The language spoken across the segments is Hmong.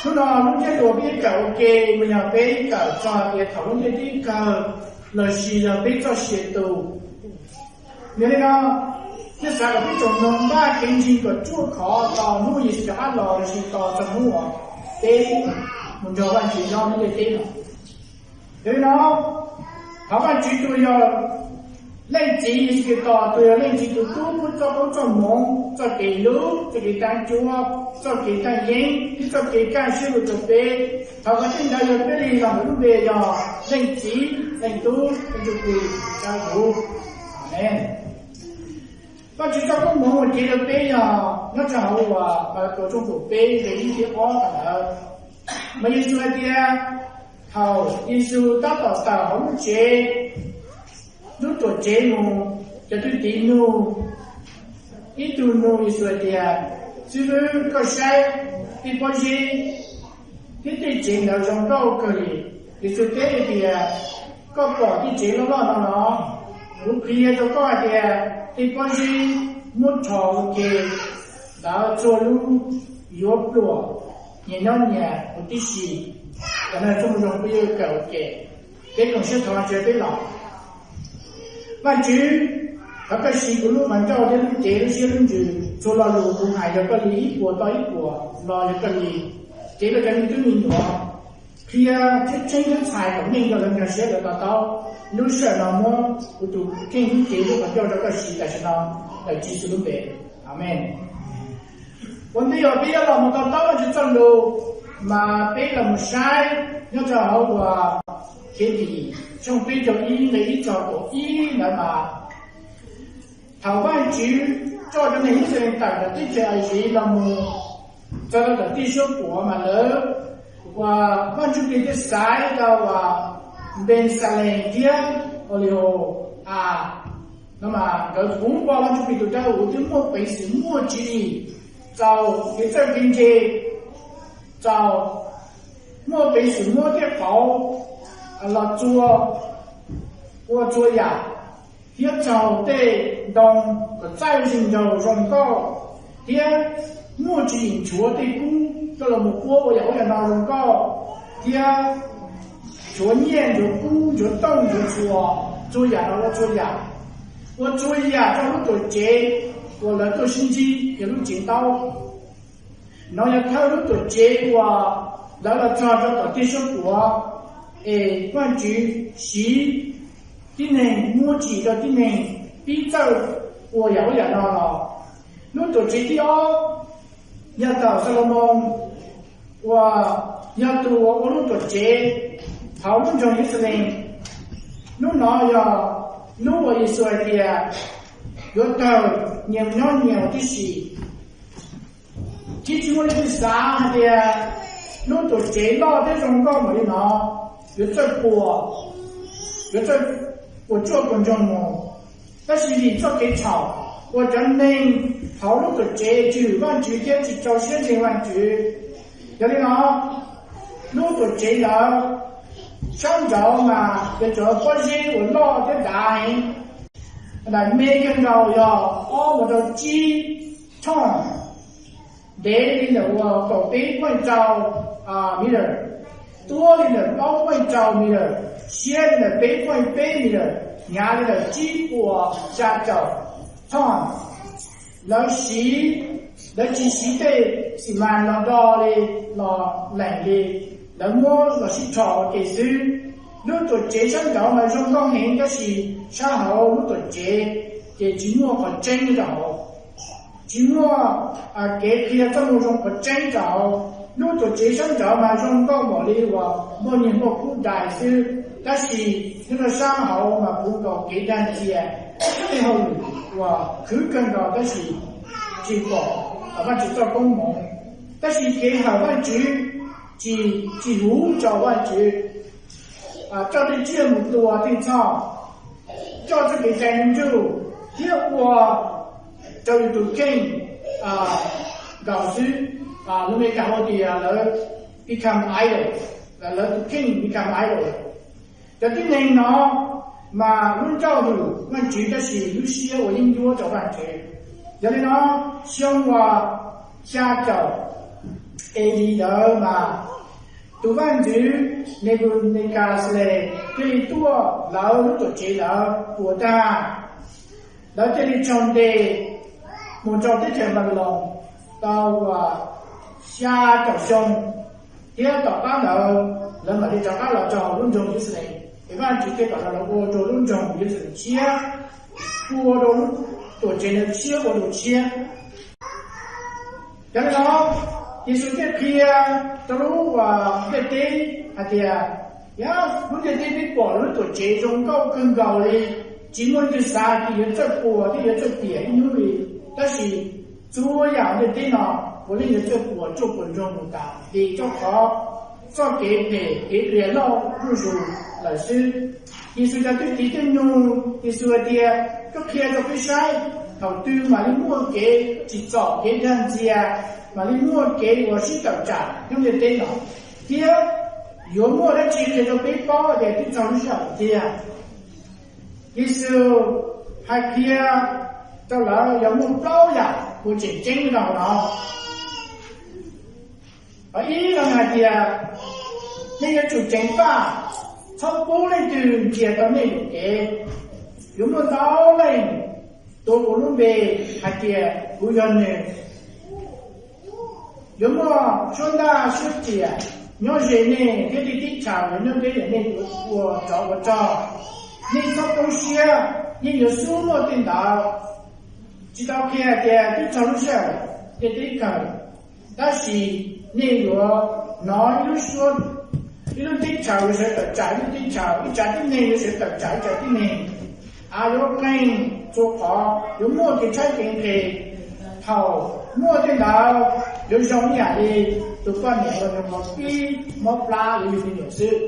Hnub no lub ntsiab lus peb kawm ua ke mas yog peb kawm txog tias thaum lub ntiaj teb kawg lossis yog peb txoj sia tu. Yog li no, thiaj xav kom peb tsoom mloog npaj kev ntseeg kom ruaj khov tos hnub Yexus rov qab los lossis tos txog hnub uas peb mus nrog Vajtswv nyob lub ntiaj teb no. Yog li no, thov Vajtswv tus yog Leej Txiv Yexus Khetos, tus yog Leej Txiv tus tub, pub txoj koob txoj hmoov, txoj kev hlub, txoj kev tav cuab, txoj kev kaj yeeb thiab txoj kev kaj siab lug rau peb. Thov kom tej ntawd yog peb li los ntawm lub npe yog Leej Txiv, Leej Tub, Leej Txuj Plig, Tswv Yexus. Amees. Vajtswv txoj koob hmoov uas cev rau peb yog nyob rau hauv uas Malakaus tshooj kaum peb nqe ib thiab ob ntawd. Mas Yexus hais tias thaum Yexus tab tom tawm hauv lub tsev, lub tuam tsev mus, cov thwj tim nug, ib tug nug Yexus hais tias, Xib Hwb, koj saib tej pob zeb thiab tej tsev ntawd zoo nkauj kawg li. Yexus teb hais tias, Koj pom tej tsev loj loj no los? Kuv qhia rau koj hais tias tej pob zeb muab rho ua ke ntawd txhua lub yuav pluam nyias nyob nyias huv tib si. Cov no txoj moo zoo peb yuav kawm ua ke. Peb koom siab thov Vajtswv peb los. Vajtswv, thov koj siv kuv lub qhov ncauj thiab lub cev, lub siab lub ntsws, txhua lo lus kuv hais yog koj li, ib puas tau ib puas los yog koj li, cev rau cov me tub me nyuam, qhia thiab tseeb thiab txhais kom meej rau lawv nkag siab lawv to taub. Lub sij hawm no muab kuv tus kheej thiab cev lub qhov ncauj rau koj siv tam sim no, ntawm Tswv Yexus lub npe, Amees. Ua ntej uas peb yuav los mus to taub Vajtswv txoj lus, mas peb los mus saib nyob rau hauv uas Khiavdim tshooj peb caug ib nqe ib txog kaum ib ntawd mas, thaum Vajtswv coj cov neeg Yixalayees tawm ntawm teb chaws Aziv los mus txog rau ntawm tiaj suab puam mas lawv, uas Vaj Ntsuj Plig thiaj xaiv rau uas Npexalees thiab Aulihas, no mas nkawd kuv npog Vaj Ntsuj Plig tus dawb huv thiab muaj peev xwm muaj tswv yim, txaus kev txawj kev ntse, txaus muaj peev xwm muab tej qauv los txua, ua txhua yam, thiab txaug tej ntoo kom txaij zeeg nraug zoo nkauj, thiab muaj tswv yim nchuav tej kub coj los mus puab ua yam ub yam no zoo nkauj, thiab nchuav nyiaj nchuav kub nchuav tooj nchuav txhuas, txhua yam no ua txhua yam, ua txhua yam rau lub tuam tsev uas lawv tuaj sib ntsib yog lub tsev ntaub. No yog thawj lub tuam tsev uas lawv los txog rau tom tiaj suab puam, es Vajtswv siv tib neeg muab tsim rau tib neeg pib txawj ua yam ub yam no los. Lub tuam tsev thib ob yog thaum Xalumoos uas yog tus uas ua lub tuam tsev hauv lub nroog Yeluxalees. Lub no yog lub uas Yexus hais tias yuav tawg nyias nyob nyias huv tib si. Tsis tsis muaj leej twg xav hais tias lub tuam tsev loj thiab zoo nkauj npaum li no yuav txawj puas, yuav txawj puas tsuaj puas ntsoog mus. Tab sis vim txoj kev txhaum uas cov neeg hauv lub tuam tsev tsis hwm Vajtswv thiab tsis rau siab ntseeg Vajtswv. Yog li no, lub tuam tsev ntawd sab nraud mas yog cov pob zeb uas loj thiab dav heev. Daim me kawg nkaus yog ob mus rau tsib thoj, ntev li ntawm uas kaum peb point rau meter, tuab li ntawm plaub point rau meter, siab li ntawm peb point peb meter, hnyav li ntawm tsib puas xya caum thoj. Lawv siv, lawv tsis siv tej xi mas los do li los lees li, lawv muab los sib rho ua ke xwb. Lub tuam tsev sab nraud mas zoo nkauj heev tab sis sab hauv lub tuam tsev ces tsis muaj qhov tseeb rau hauv, tsis muaj kev qhia txoj moo zoo qhov tseeb rau hauv. Lub tuam tsev sab nraud mas zoo nkauj npaum li uas npauj nyiaj npauj kub dais xwb, tab sis nyob rau sab hauv mas puv nkaus kev dag ntxias, tej hauj lwm uas khwv kawg nkaus tab sis tsis pom Vajtswv txoj koob hmoov, tab sis kev hawm Vajtswv tsis, tsis huv rau Vajtswv, coj tej tsiaj mus tua tej txhoj, coj txoj kev cai ntsuj thiab ua rau yus tus kheej nkaus xwb. Lus Meskas hu tias lawv become idol, lawv tus kheej become idol. Cov tib neeg no mas lub ncauj hwm Vajtswv tab sis lub siab ua yeeb ncuab rau Vajtswv. Yog li no, xyoo uas xya caum A D ntawd mas tus vaj ntxwv Nebukadnezzar thiaj li tuaj lawv lub tuam tsev ntawd puas tag, lawv thiaj li tsaug ntes mus rau teb chaws Npanpiloos tau uas xya caum xyoo, thiab tom qab ntawd lawv mam li rov qab los rau hauv lub nroog Yeluxalees, es Vajtswv thiaj kom lawv ua rau lub nroog Yeluxalees tshiab, ua rau lub tuam tsev ntawd tshiab ua rau tshiab. Yog li no, Yexus thiaj qhia rau lub ntiaj teb hais tias, yog lub ntiaj teb peb pom lub tuam tsev zoo nkauj kawg nkaus li, tsis muaj leej twg xav hais tias yuav txawj puas thiab yuav txawj tiam ib hnub li, tab sis txhua yam ntiaj teb no puav leej yuav txawj puas tsuaj puas ntsoog mus tas vim rau qhov txoj kev phem kev qias loj zuj zus lawm xwb. Yexus cov thwj tim thiaj nug Yexus hais tias, koj qhia rau peb saib, thaum twg mam li muaj kev tsim txom kev dag ntxias, mam li muaj kev uas sib tawm tsam nyob ntiaj teb no, thiab yuav muaj dab tsi qhia rau peb paub tias twb txog lub sij hawm tiag? Yexus hais qhia rau lawv yog muaj plaub yam uas tseem ceeb rau hauv no. Qhov ib no hais tias, nej yuav tsum ceev faj, txhob pub leej twg ntsia tau nej yuam kev. Yuav muaj ntau leej tuav kuv lub npe hais tias kuv yog nws. Yuav muaj suab ntaj suab riam nyob ze nej thiab tej teb chaws uas nyob deb yam nej ua rov ua rog. Nej txhob poob siab, yeej yuav xub muaj tej ntawd. Tsis tau qhia hais tias twb txog lub sij hawm nej twb kawg, tab sis nej yuav hnov ib lub suab, ib lub teb chaws yuav sawv tawm tsam ib lub teb chaws, ib tsav tib neeg yuav sawv tawm tsam ib tsav tib neeg. Av yuav qeeg txhua qhov, yuav muaj kev tshaib kev nqhis. Thaum muaj tej ntawd yuav zoo ib yam li tus poj niam uas nws mus pib mob plab yuav yug me nyuam xwb.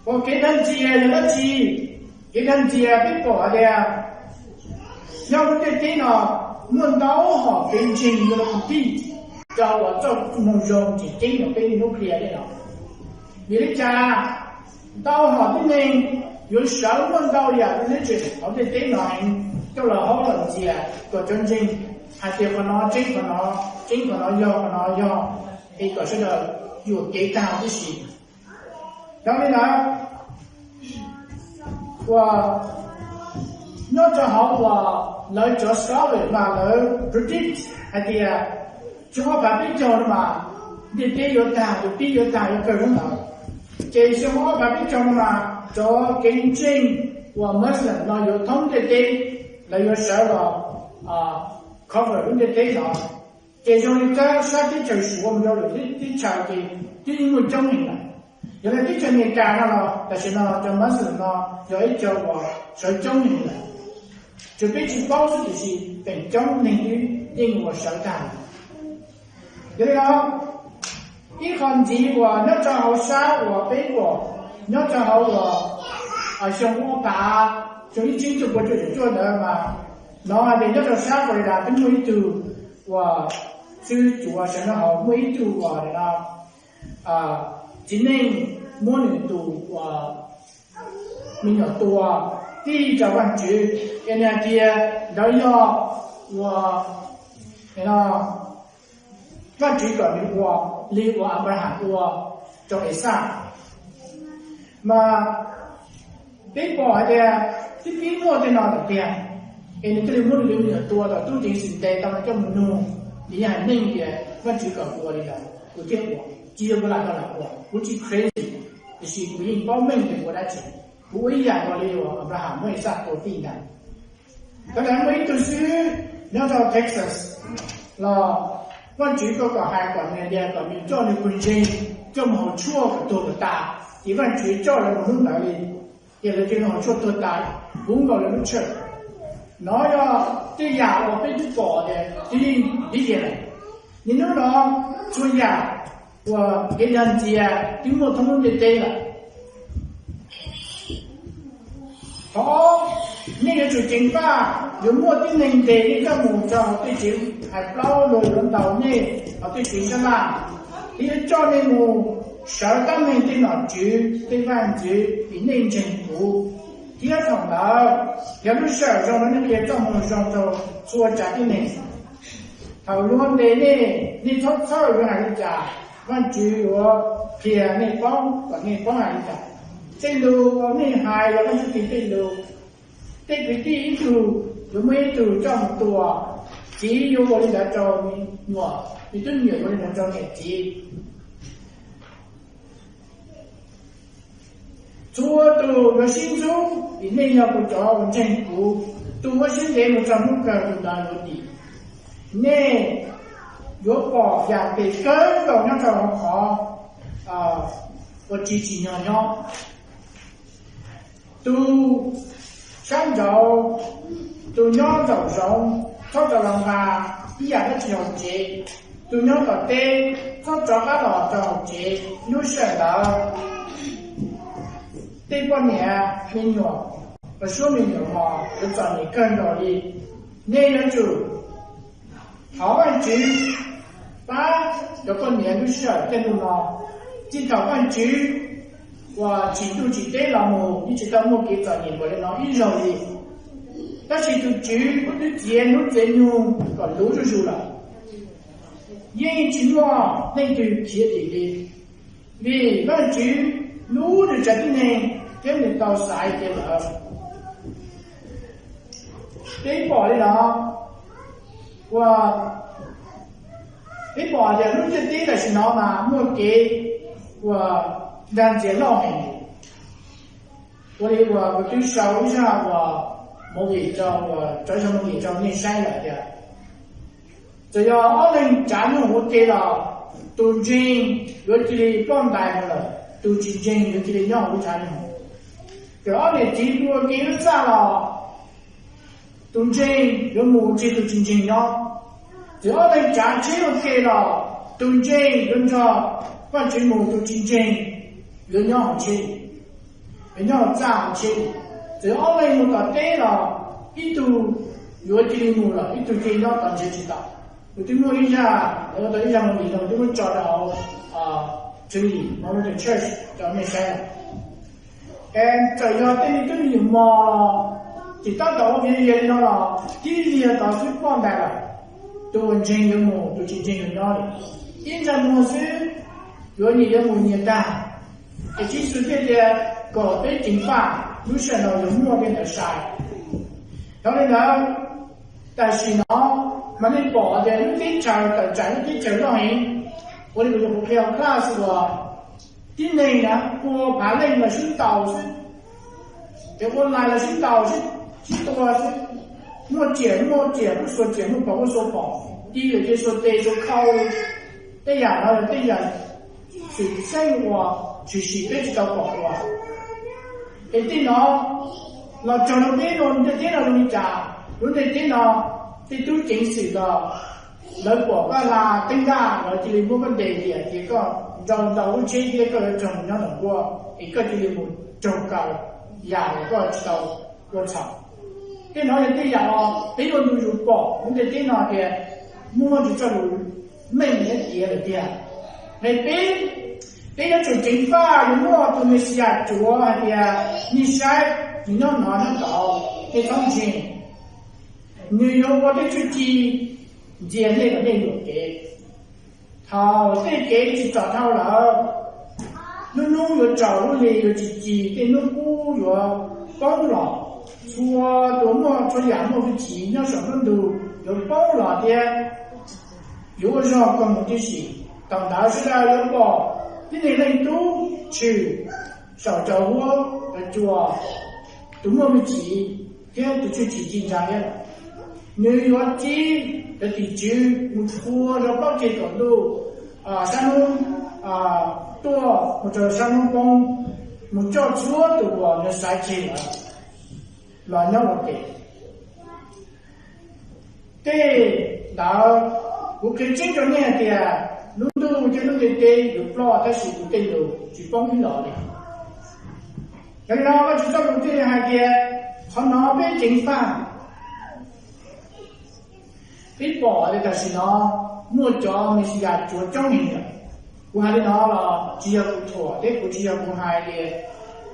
Ua kev dag ntxias yog dab tsi? Kev dag ntxias peb pom hais tias nyob lub ntiaj teb no muaj ntau hom kev ntseeg yuav los kwv tij rau uas txoj moo zoo tseem ceeb uas peb niaj hnub qhia tej no. Vim li cas ntau hom tib neeg yuav sawv muaj ntau yam religion hauv ntiaj teb no heev coj los haub los ntxias kom cov ntseeg hais tias qhov no tseeb, qhov no tseeb, qhov no yog, qhov no yog, es kom sawv daws yuam kev tag tib si. Yog li ntawd, uas nyob rau hauv uas lawv cov scholar mas lawv predict hais tias xyoo ob phav peb caug no mas ntiaj teb yuav tag, yuav pib yuav tag yuav kawg lub ntawd. Ces xyoo ob phav peb caug no mas cov kev ntseeg uas Muslim no yuav thoob ntiaj teb, lawv yuav sawv los cover lub ntiaj teb no. Ces zoo li kab sab teb chaws Suav mus rau lwm teb chaws ces twb yeej muaj coob heev lawm. Yog li teb chaws Amelikas no los tam sim no cov Muslim no yog ib co uas sawv coob heev lawm. Tsuas peb tsis paub xwb tiam sis feem coob neeg twb yeej uas sawv tag lawm. Yog li no, ib qho ntxiv uas nyob rau hauv sab uas peb pom, nyob rau hauv uas xyoo ob phav, xyoo ib txhiab cuaj pua cuaj caum cuaj ntawd mas hnov hais tias nyob rau sab Florida twb muaj ib tug uas xib hwb cuav sawv nyob hauv, muaj ib tug uas txiv neej muab nws tus uas me nyuam tua tij rau Vajtswv, es nws hais tias ntawd yog uas Vajtswv kom nws ua li uas Anplaham ua rau Exaj. Mas peb pom hais tias twb pib muaj tej no lawm tiag, es nws thiaj li muab nws tus me nyuam tua tom tub ceev xwm ntes tau coj mus nug, ces yog hais meej tias Vajtswv kom kuv ua li ntawd kuv thiaj ua, tsis yog kuv lam tau lam ua, kuv tsis crazy, tiam sis kuv yeej paub meej tias kuv ua dab tsi. Kuv ua ib yam nkaus li uas Anplaham muab Exaj tua tij ntag. Thaum ntawd muaj ib tug xib hwb nyob rau Texas los Vajtswv koj kom hais kom nws tias kom nws coj nws tus ntseeg coj mus haus tshuaj kom tuag kom tas, ces Vajtswv coj lawv mus hnub ntawd li. Ces lawv thiaj li haus tshuaj tuag tas, puv nkaus lawv lub church. No yog tej yam uas peb twb pom tias twb yeej vib ze lawm. Niaj hnub no txhua yam uas kev dag ntxias twb muaj thoob lub ntiaj teb lawm. Qhov ob, nej yuav tsum ceev faj, yuav muaj tib neeg ntes nej coj mus rau hauv tej tsev hais plaub los yuav ntaus nej hauv tej tsev sab laj, thiab yuav coj nej mus sawv tab meeg tej nom tswv tej vaj ntxwv vim nej ntseeg kuv. Thiab thaum ntawd yog lub sij hawm zoo rau nej qhia txoj moo zoo rau txhua tsav tib neeg. Thaum luag ntes nej, nej txhob txhawj yuav hais li cas, Vajtswv yuav qhia nej paub kom nej paub hais li cas. Tej lus uas nej hais los Vajtswv tis tej lus. Tej kwv tij ib tug yuav muaj ib tug coj mus tua, txiv yuav ua li ntawd rau me nyuam, me tub me nyuam yuav ua li ntawd rau niam txiv. Txhua tus yuav sib ntxub, vim nej yog kuv cov uas ntseeg kuv. Tus uas siab ntev mus txog hnub kawg, tus ntawd yuav dim. Nej yuav pom yam phem kawg nkaus nyob rau hauv qhov uas tsis tsim nyog nyob. Tus sab nraud, tus nyob nraum zoov, txhob rov los nqa ib yam dab tsi hauv tsev. Tus nyob tom teb, txhob rov qab los rau hauv tsev lub sij hawm ntawd. Tej poj niam me nyuam, los suab me nyuam mos yuav txom nyem kawg nkaus li. Nej yuav tsum thov Vajtswv pab cov poj niam lub sij hawm tej lus no. Txij thaum Vajtswv uas tsim ntuj tsim teb los mus yeej tsis tau muaj kev txom nyem npaum li no ib zaug li. Tab sis tus Tswv twb txiav hnub txiav nyoog kom luv zuj zus lawm, yeej tsis muaj leej twg khiav dim li. Vim Vajtswv hlub nws tsev tib neeg thiab nws tau xaiv tiav lawm. Peb pom li no, uas peb pom tias lub ntiaj teb tam sim no mas muaj kev uas dag ntxias loj heev. Ua li uas kuv twb sau ib zaj uas movie rau, uas cov zaj movie rau nej saib lawm tias, txawm yog ob leeg tsav nyooj ua ke los tus ntseeg yuav cia li ploj ntais mus lawm, tus tsis ntseeg yuav cia li nyob hauv lub tsav nyooj. Txawm ob niam txiv ua ke lub txaj los tus ntseeg yuav mus nrog tus tsis ntseeg nyob. Txawm ob leeg tsav tsheb ua ke los tus ntseeg yuav nrog Vajtswv mus, tus tsis ntseeg yuav nyob hauv tsheb, yuav nyob hauv txaj hauv tsheb. Txawm ob leeg mus tom teb los ib tug yuav cia li mus lawm, ib tug cia li nyob tom ntsev tsis tau. Kuv twb muaj ib zaj, lawv ua tau ib zaj movie no twb muab tso rau hauv Trinity, Moravian Church rau nej saib lawm. Es txawm yog tej me tub me nyuam mos los tsis tab tom ua viav vias li no los tib viag tod xwb ploj ntais lawm, tus uas ntseeg yuav mus, tus tsis ntseeg yuav nyob li. Ib ntsais muag xwb yuav nyias yuav mus nyias tag. Es Tswv Yexus thiaj tias kom peb ceev faj, lub sij hawm no yuav muaj tej ntawd sai. Yog li ntawd, tam sim no mas nej pom tias lub teb chaws tawm tsam lub teb chaws loj heev. Ua li kuv qhia hauv class uas tib neeg na ua phav leej los sib ntaus xwb, ces ua lais los sib ntaus, sib tua xwb. Muaj riam muaj riam, muaj xuas riam muaj pos muaj xuas pos, ti lawm ces xuas tes xuas khau. Tej yam no yog tej yam xwm txheej uas tshwm sim peb tsis tau pom dua. Es tej no los raug lub ntiaj teb no zoo li cas? Lub ntiaj teb no tej tub ceev xwm los lawv pom koj hla teeb daj lawv cia li muab koj ntes tias koj nrau ntau lub tsheb thiab koj yuav raug mus nyob tom nkuaj es koj cia li mus raug kaw yam uas koj tsis tau ua txhaum. Tej no yog tej yam uas peb ua ntu zus pom lub ntiaj teb no tias muaj Vajtswv txoj lus meej thiab tiav lawm tiag. Nqe peb, peb yuav tsum ceev faj yuav muaj tus Mexiyas tsuav hais tias nej saib, nws nyob no nyob tod, nej txhob ntseeg. Nws yuav ua tej txuj ci ntxias nej kom nej yuam kev. Thaum tej kev tsim txom dhau lawm, lub hnub yuav tsaus, lub hli yuav tsis ci, tej hnub qub yuav poob los, txhua tus muaj txhua yam muaj hwj chim nyob saum nruab ntug yuav poob los thiab yuav ua zog koog mus tib si. Thaum ntawd sawv daws yuav pom tib neeg Leej Tub tshwm saum cov huab cov cua, tus muaj hwj chim thiab tus tshwj chim ci ntsa thiab. Nws yuav txib cov tim tswv mus txhua rau plaub ceg kaum ntuj, sab hnub tuaj mus rau sab hnub poob, mus coj txhua tus uas nws xaiv tseg lawm los nyob ua ke. Tej ntawd kuv qhia tseeb rau nej hais tias lub ntuj thiab lub ntiaj teb yuav ploj tab sis kuv tej lus tsis poob ib los li. Yog li no Vajtswv txoj lus thiaj li hais tias qhov no peb ceev faj. Peb pom tias tam sim no muaj cov Mexiyas tsuav coob heev lawm. Kuv hais li no los tsis yog kuv thuam thiab kuv tsis yog kuv hais tias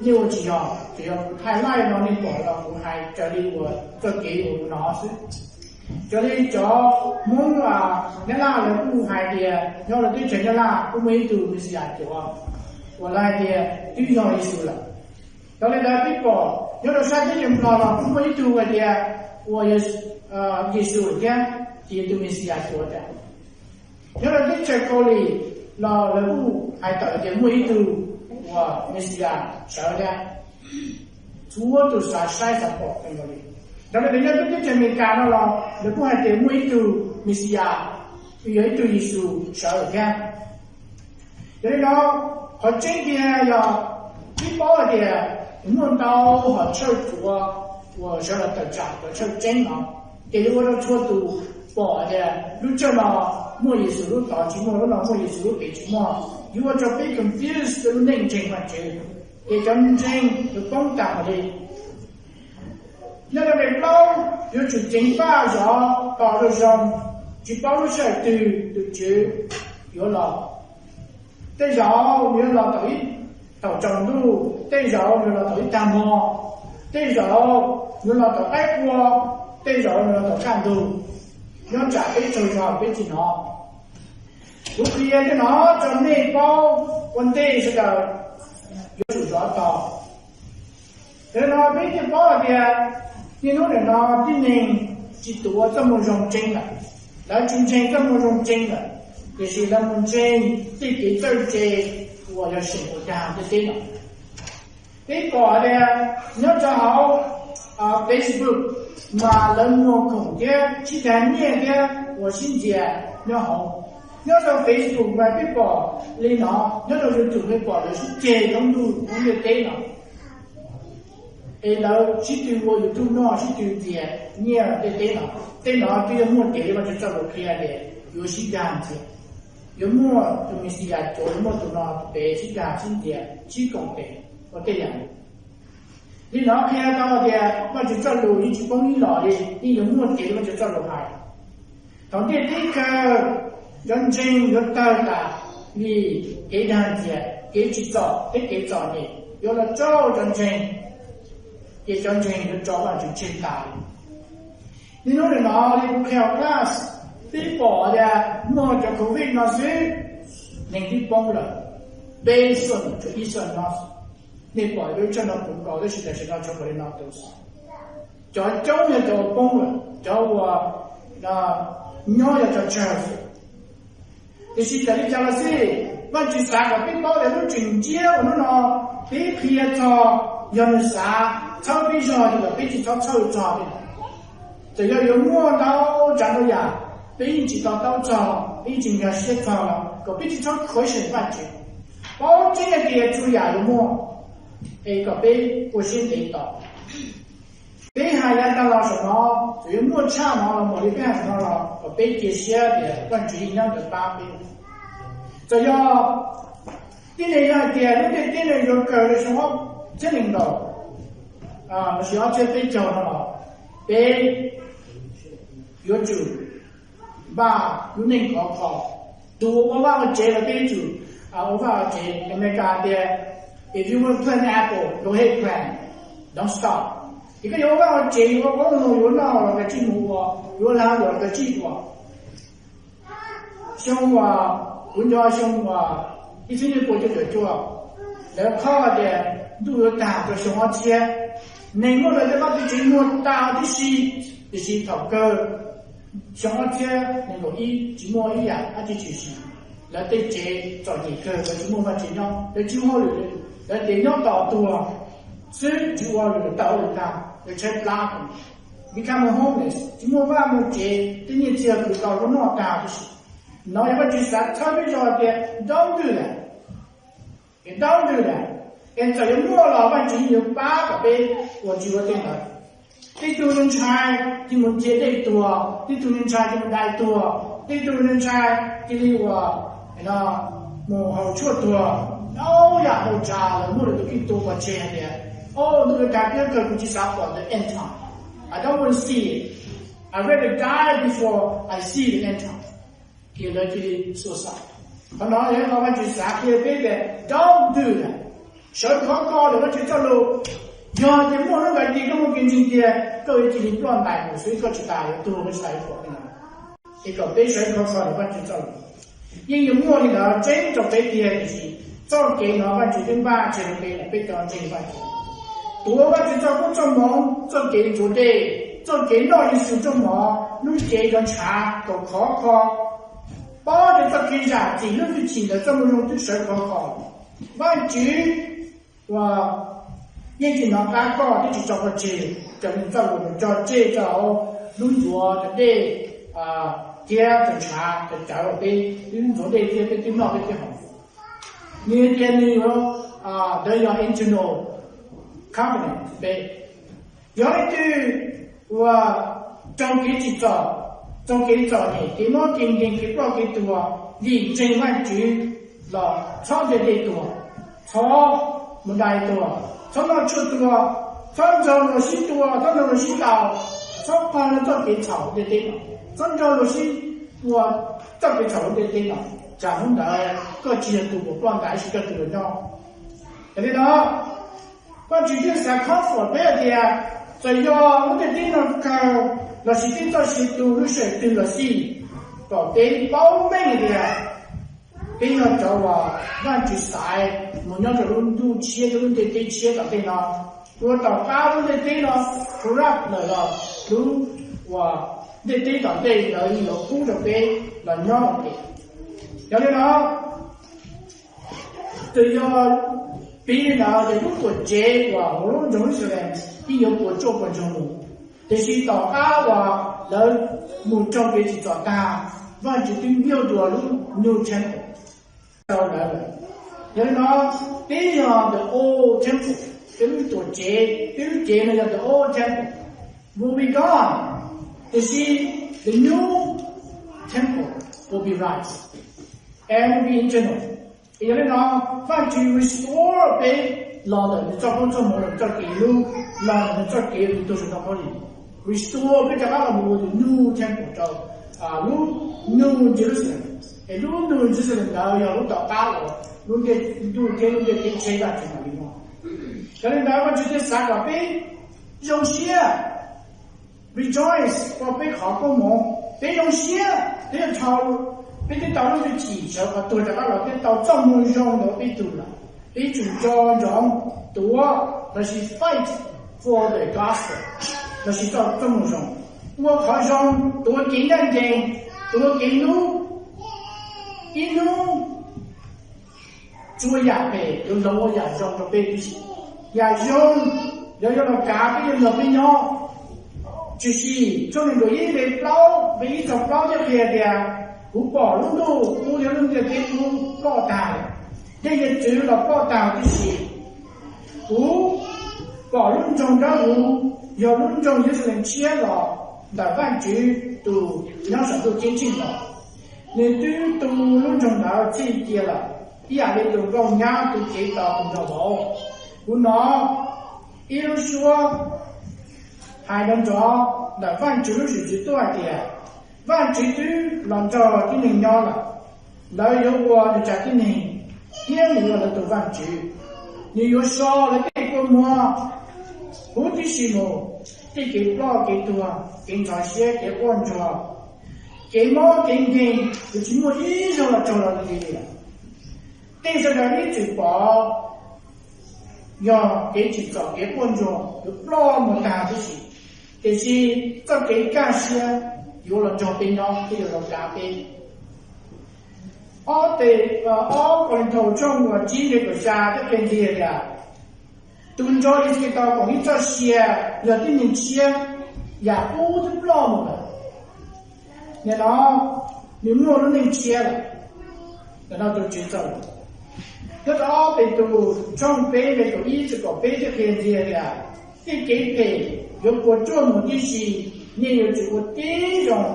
nej ua tsis yog, tsuas yog kuv thaij laij no nej pom los kuv hais raws li uas txoj kev uas kuv hnov xwb. Raws li cov Hmoob Nyab Laj lawv kuj hais tias nyob rau teb chaws Nyab Laj kuj muaj ib tug Mexiyas cuav uas lawv hais tias twb yog Yexus lawm. Raws li lawv pib pom nyob rau sab teb chaws Nplog los kuj muaj ib tug hais tias uas Yexus thiab, ces yog tus Mexiyas cuav thiab. Nyob rau teb chaws Kaus Lim los lawv kuj hais tawm tias muaj ib tug uas Mexiyas sawv thiab. Txhua tus xav saib xav pom kawg nkaus li. Raws li nyob rau teb chaws Amelikas no los lawv kuj hais tias muaj ib tug Mexiyas, yog ib tug Yexus sawv thiab. Yog li no, qhov tseeb tiag yog peb paub hais tias muaj ntau hom church uas, uas sawv los tawm tsam cov church tseeb no, ces yuav ua rau txhua tus pom tias lub church no muaj Yexus lub tod tsis muaj, lub no muaj Yexus lub pem tsis muaj, yuav ua rau peb confuse rau lub neej ntseeg Vajtswv, ces cov ntseeg yuav poob tas mus li. Nyob rau daim plaub, yuav tsum ceev faj zov tos zoo zoo, tsis paub lub sij hawm twg tus Tswv yuav los. Tej zaum nws yuav los thaum ib, thaum tsaus ntuj, tej zaum nws yuav los thaum ib tag hmo, tej zaum nws yuav los thaum qaib qua, tej zaum nws los thaum kaj ntug. Nyob tsam peb tsaug zog peb tsis hnov. Kuv qhia thiab hnov rau nej paub ua ntej sawv daws yuav tsum zov tos. Yog li no peb thiaj paub hais tias niaj hnub nim no tib neeg tsis tuav txoj moo zoo tseeb lawm, lawv tsis ntseeg txoj moo zoo tseeb lawm, tiam sis lawv mus ntseeg tej kev txawj ntse uas yog seem ua dag ntiaj teb no. Peb pom tias nyob rau hauv Facebook mas lawv muag khoom thiab sib dag nyiaj thiab ua sib ntxias nyob hauv. Nyob rau Facebook mas peb pom li no, nyob rau YouTube peb pom lawv sib ceg lub ntuj lub ntiaj teb no. Es lawv sib tw ua YouTube noj sib tw ntxias nyiaj ntiaj teb no. Tej no twb yog muaj kev Vajtswv txoj lus qhia tias yuav sib dag ntxias, yuav muaj tus Mexiyas cuav, yuav muaj tus no tus pem sib dag sib ntxias sib koom tes ua tej yam. Li no qhia tau tias Vajtswv txoj lus yeej tsis poob ib los li, yeej yuav muaj kev Vajtswv txoj lus hais. Thaum ntiaj teb kawg, cov ntseeg yuav tawg tas vim kev dag ntxias, kev tsim txom thiab kev txom nyem yuav los raug cov ntseeg, ces cov ntseeg yuav tso Vajtswv tseg tas li. Niaj hnub nim no li kuv qhia hauv class, peb pom tias muaj cov COVID no xwb, neeg twb poob lawm peb xoom rau ib xoom no. Nej pom lub tshooj no puv nkaus tab sis tam sim no tshuav li no tus. Cov coob yog cov uas poob lawm, cov uas nyob yog cov tsawg xwb. Tiam sis txawm li cas los xij, Vajtswv xav kom peb paub tias lub tseem ntsiab uas hnub no peb qhia txog, yog nws xav txhawb peb zog ces kom peb tsis txhob txhawj txog li. Txawm yog yuav muaj ntau tsav ntau yam peb yeej tsis to taub txog, peb yeej tsis nkag siab txog los kom peb tsis txhob question Vajtswv. Paub tseeb hais tias txhua yam yuav muaj, es kom peb ua siab ntev tos. Peb hais yav tag los saum no, txawm yuav muaj tshaj no los mus li peb hais saum no los kom peb cia siab tias Vajtswv yeej nyob ntawd pab peb. Txawm yog tib neeg yog hais tias lub ntiaj teb no yuav kawg rau xyoo ob txhiab nees nkaum, lossis ob txhiab peb caug no los peb yuav tsum npaj lub neej khov kho. Tus ua vaj ua tsev los peb yuav tsum ua vaj ua tsev. Amelikas tias, if you want to plant apple, go ahead plant, don't stop. Ces koj yuav ua vaj ua tsev, yuav ua qoob loo, yuav noj los kav tsij mus ua, yuav lag luam los kav tsij ua. Xyoo uas, kuv nco xyoo uas ib txhiab cuaj pua cuaj caum cuaj, lawv qhia tias ntuj yuav tag rau xyoo ob txhiab. Neeg muaj lawv tej vaj tej tsev muag tag tib si, tiam sis thaum kawg xyoo ob txhiab nees nkaum ib tsis muaj ib yam dab tsi tshwm sim. Lawv tej tsev txom nyem kawg, lawv tsis muaj vaj tsev nyob, lawv tsis muaj hauj lwm, lawv tias nyob tos tuag xwb, tsis ua hauj lwm, lawv tawm hauj lwm tag, lawv tshaib plab, become homeless, tsis muaj vaj muaj tsev, tej nyiaj txiag khwv tau lub noj tag tib si. No yog Vajtswv xav txhawb peb zog tias don't do that, don't do that. Es txawm yuav muaj los Vajtswv yeej yuav pab kom peb ua tsis ua tej ntawd. Tej tug ntshai cia li mus ntsia dej tuag, tej tug ntshai cia li mus dai tuag, tej tug ntshai cia li ua, mus haus tshuaj tuag. Ntau yam ntau tsav, lawv muaj lawv tus kheej tua pov tseg hais tias, o, ntuj yuav tag, thiab kawg kuv tsis xav pom the end time. I don't want to see it. I rather die before I see the end time. Ces lawv cia li suicide. Qhov no yog qhov Vajtswv xav qhia peb tias don't do that. Sawv khov kho raws Vajtswv txoj lus. Yog tias muaj hnub ntawd ces koj muaj kev ntseeg tiag, koj yuav cia li ploj ntais mus xwb, koj tsis tas yuav tuag, koj tsis tas yuav pom li ntawd. Es kom peb sawv khov kho rau Vajtswv txoj lus. Yeej yuav muaj li ntawd tseeb rau peb tiag, tiam sis txoj kev no Vajtswv twb npaj tseg rau peb lawm, peb cov ntseeg Vajtswv. Tuav Vajtswv txoj koob txoj hmoov, txoj kev ntxuav dej, txoj kev noj Yexus ntsej muag, lub cev cov ntshav kom khov kho, paub tias txoj kev zam txim lub hwj chim ntawm txoj moo zoo twb sawv khov kho. Vajtswv uas yeej tsis hnov qab koj, twb tsis tso koj tseg, raws li txoj lus uas cog tseg rau hauv lub ncuav cov dej thiab cov ntshav cov cawv uas peb twb ntxuav dej thiab peb twb noj peb twb haus. Nws tias nws yuav, ntawd yog eternal covenant peb. Yog leej twg uas raug kev tsim txom, raug kev txom nyem, kev mob kev nkeeg, kev ploj kev tuag, vim ntseeg Vajtswv los txhob ntiaj teb tuag, txhob mus dai tuag, txhob noj tshuaj tuag, txhob nrog luag sib tua, txhob nrog luag sib ntaus, txhob qog rau txoj kev txhaum ntiaj teb no, txhob nrog luag sib ua txoj kev txhaum ntiaj teb no, tsam hnub ntawd koj tsis yog tus uas ploj ntais, tab sis koj tus uas nyob. Yog li no, Vajtswv thiaj xav comfort peb hais tias, txawm yog lub ntiaj teb no kawg lossis peb txoj sia tu lub sij hawm twg los xij, kom peb paub meej tias peb yog cov uas Vajtswv xaiv mus nyob rau lub ntuj tshiab thiab lub ntiaj teb tshiab tom ntej no, uas tom qab lub ntiaj teb no corrupt lawm los lub uas ntiaj teb tom ntej ntawd yuav pub rau peb los nyob ua ke. Yog li no, txawm yog piv li ntawd ces lub tuam tsev uas hauv lub nroog Yixalayees yeej yuav puas tsuaj puas ntsoog mus, tiam sis tom qab uas lawv mus raug kev tsim txom tag, Vajtswv twb build dua lub new temple rau lawv lawm. Yog li no, peb yog the old temple, peb lub tuam tsev, peb lub cev no yog the old temple will be gone, tiam sis the new temple will be rise and will be eternal. Yog li no, Vajtswv restore peb los ntawm nws txoj koob txoj hmoov, los txoj kev hlub, los ntawm nws txoj kev uas nws tuag saum ntoo khaub lig, restore peb rov qab los mus ua the new temple rau lub New Jerusalem. Es lub New Jerusalem ntawd yog lub tom qab uas lub ntiaj teb, lub ntiaj teb tshiab Vajtswv mam li muaj. Yog li ntawd Vajtswv thiaj xav kom peb zoo siab, rejoice, ua peb qhov koob hmoov, peb zoo siab, peb dhau, peb twb tau lub hwj chim sawv qhov tuag rov qab los, peb tau txoj moo zoo ntawd peb tug lawm, peb tsum nco ntsoov tuav lossis fight for the gospel, lossis txoj, txoj moo zoo, ua qhov zoo, tuav kev ncaj ncees, tuav kev hlub. Ib hnub txhua yam phem yuav hloov ua yam zoo rau peb tib si. Yam zoo yuav, yuav los kav peb, yuav nrog peb nyob. Tshwm Sim tshooj nees nkaum ib nqe plaub, nqe ib txog plaub thiaj qhia tias, kuv pom lub ntuj qub thiab lub ntiaj teb qub ploj tag, dej hiav txwv los ploj tag tib si. Kuv pom lub nroog dawb huv, yog lub nroog Yeluxalees tshiab los ntawm Vajtswv tus nyob saum ntuj ceeb tsheej los. Nws twb tu lub nroog ntawd txhij cia lawm, ib yam li tus nkauj nyab tu cev tos tus nraug vauv. Kuv hnov ib lub suab hais nrov nrov ntawm Vajtswv lub zwm txwv tuaj hais tias, Vajtswv twb los nrog tib neeg nyob lawm. Lawv yuav ua nws tsav tib neeg, thiab nws yuav ua lawv tus Vajtswv. Nws yuav so lawv tej kua muag huv tib si mus, tej kev ploj kev tuag, kev ntxhov siab, kev quaj ntsuag, kev mob kev nkeeg, yuav tsis muaj ib zaug los raug los li lawm. Tej sawv daws ib txwm pom yog kev tsim txom kev quaj ntsuag yuav ploj mus tag tib si, tiam sis txoj kev kaj siab yuav los nrog peb nyob thiab yuav los kav peb. Ob Pe, ob Kauleethaus tshooj uas tsib nqe kaum xya thiaj qhia ntxiv tias, tus ntso Yexus Khetos koom ib txoj sia yog tib neeg tshiab, yam qub twb ploj mus lawm. Nim no nws muaj lub neej tshiab lawm. Nim no tus Tswv txoj lus nyob rau ob Petus tshooj peb nqe kaum ib txog kaum peb thiaj qhia ntxiv tias, tej kev phem yuav puas tsuaj mus tib si, nej yuav tsum ua tib zoo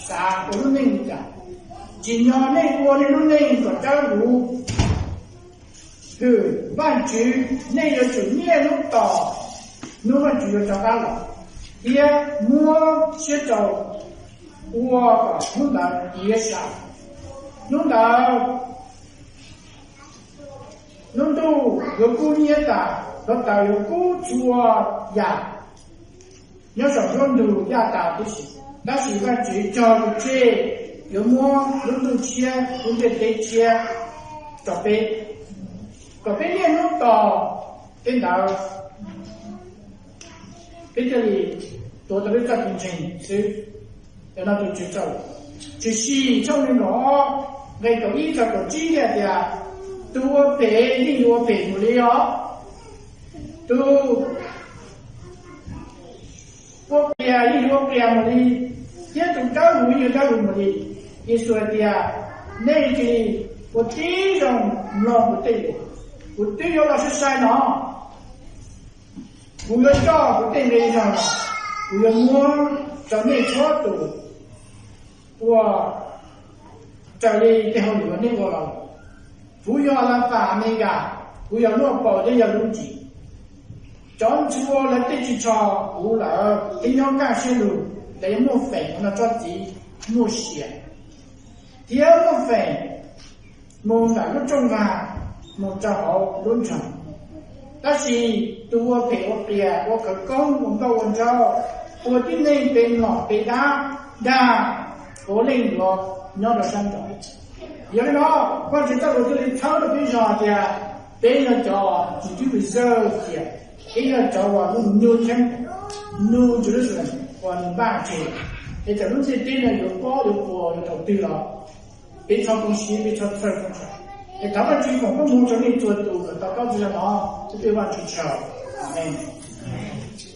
xav ua lub neej li cas. Tsim nyog nej ua nej lub neej kom dawb huv, hwm Vajtswv, nej yuav tsum nyiaj hnub tos hnub Vajtswv yuav rov qab los, thiab muab siab rau ua kom hnub ntawd tiav sai. Hnub ntawd lub ntuj yuav kub hnyiab tas, Hluav taws yuav kub txhua yam nyob saum nruab ntug yaj tas tib si, tab sis Vajtswv cog lus tseg yuav muab lub ntuj tshiab lub ntiaj teb tshiab rau peb, kom peb niaj hnub tos tej ntawd, peb thiaj li tuav tau lub txoj kev ntseeg xwb. Yog no tus Tswv txoj lus, Tshwm sim tshooj nees nkaum ob nqe kaum ib txog kaum tsib hais tias, tus ua phem yeej yuav ua phem mus li os, tus ua qias yeej yuav ua qias mus li, thiab tus dawb huv yeej yuav dawb huv mus li. Yexus hais tias, nej cia li ua tib zoo mloog kuv tej lus, kuv twb yuav los sai sai no, kuv yuav coj kuv tej nqi zog los, kuv yuav muab rau nej txhua tus ua raws li tej hauj lwm uas nej ua los. Kuv yog Alafas Amelikas, kuv yog lub hauv paus thiab yog lub ntsis. Cov ntxhua lawv tej ris tsho huv lawm thiab nyob kaj siab lug, lawv yuav muaj feem mus nrog tsob txiv muaj sia, thiab muaj feem mus ntawm lub rooj vag mus rau hauv lub nroog. Tab sis tus ua phem ua qias, ua khawv koob, ua nkauj ua nraug, ua tib neeg pe nom pe dab dag, puav leej yuav nyob rau sab nraud. Yog li no, Vajtswv txoj lus thiaj li txhawb rau peb zog tias peb yog cov tsis twb reserve cia, peb yog cov uas nyug cheeb, nyug Jerusalem uas nws npaj tseg, es txawm lub ntiaj teb no yuav pob yuav puas yuav thaum twg los, peb txhob poob siab, peb txhob txhawj poob siab. Es thov Vajtswv foom koob hmoov rau nej txhua tus kom to taub txij li no, peb thov Vajtswv tsaug. Amees.